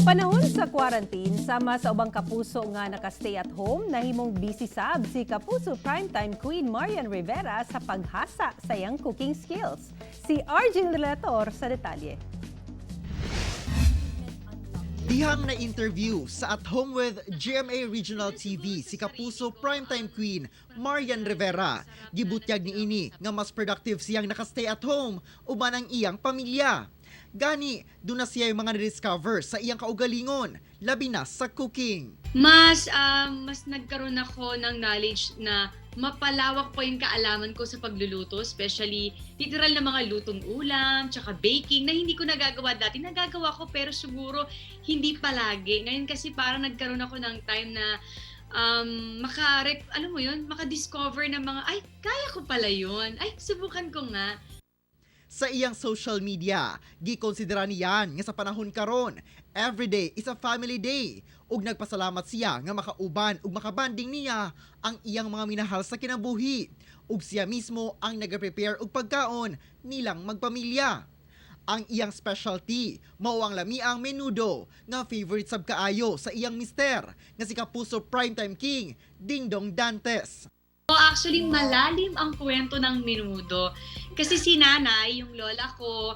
Panahon sa quarantine, sama sa ubang kapuso nga naka-stay at home, nahimong busy sab si Kapuso Primetime Queen Marian Rivera sa paghasa sa iyang cooking skills. Si Arjun Relator sa detalye. Dihang na interview sa At Home with GMA Regional TV si Kapuso Primetime Queen Marian Rivera. Gibutyag niini nga mas productive siyang naka-stay at home uban ang iyang pamilya. Gani, duna siya yung mga na-discover sa iyang kaugalingon, labi na sa cooking. Mas nagkaroon ako ng knowledge na mapalawak pa yung kaalaman ko sa pagluluto, especially literal na mga lutong ulam, tsaka baking na hindi ko nagagawa dati. Nagagawa ko pero siguro hindi palagi. Ngayon kasi parang nagkaroon ako ng time na maka, alam mo yun, maka-discover ng mga, "Ay, kaya ko pala yun. Ay, subukan ko nga." Sa iyang social media, gikonsidera niyan nga sa panahon karon, everyday is a family day ug nagpasalamat siya nga makauban ug makabanding niya ang iyang mga minahal sa kinabuhi ug siya mismo ang nag-prepare og pagkaon nilang magpamilya. Ang iyang specialty mao ang lamiang menudo nga favorite sab kaayo sa iyang mister nga si Kapuso Primetime King Dingdong Dantes. Oh, actually, malalim ang kwento ng menudo. Kasi si nanay, yung lola ko,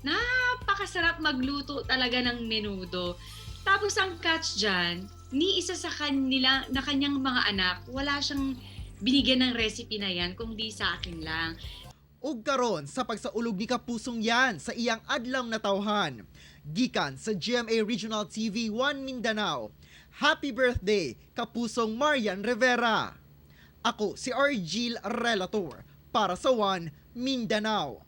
napakasarap magluto talaga ng menudo. Tapos ang catch dyan, ni isa sa kanila, na kanyang mga anak, wala siyang binigyan ng recipe na yan, kung di sa akin lang. Ug karon sa pagsaulog ni Kapusong Yan sa iyang adlaw na tawhan. Gikan sa GMA Regional TV 1 Mindanao. Happy birthday, Kapusong Marian Rivera. Ako si Argil Relator para sa One Mindanao.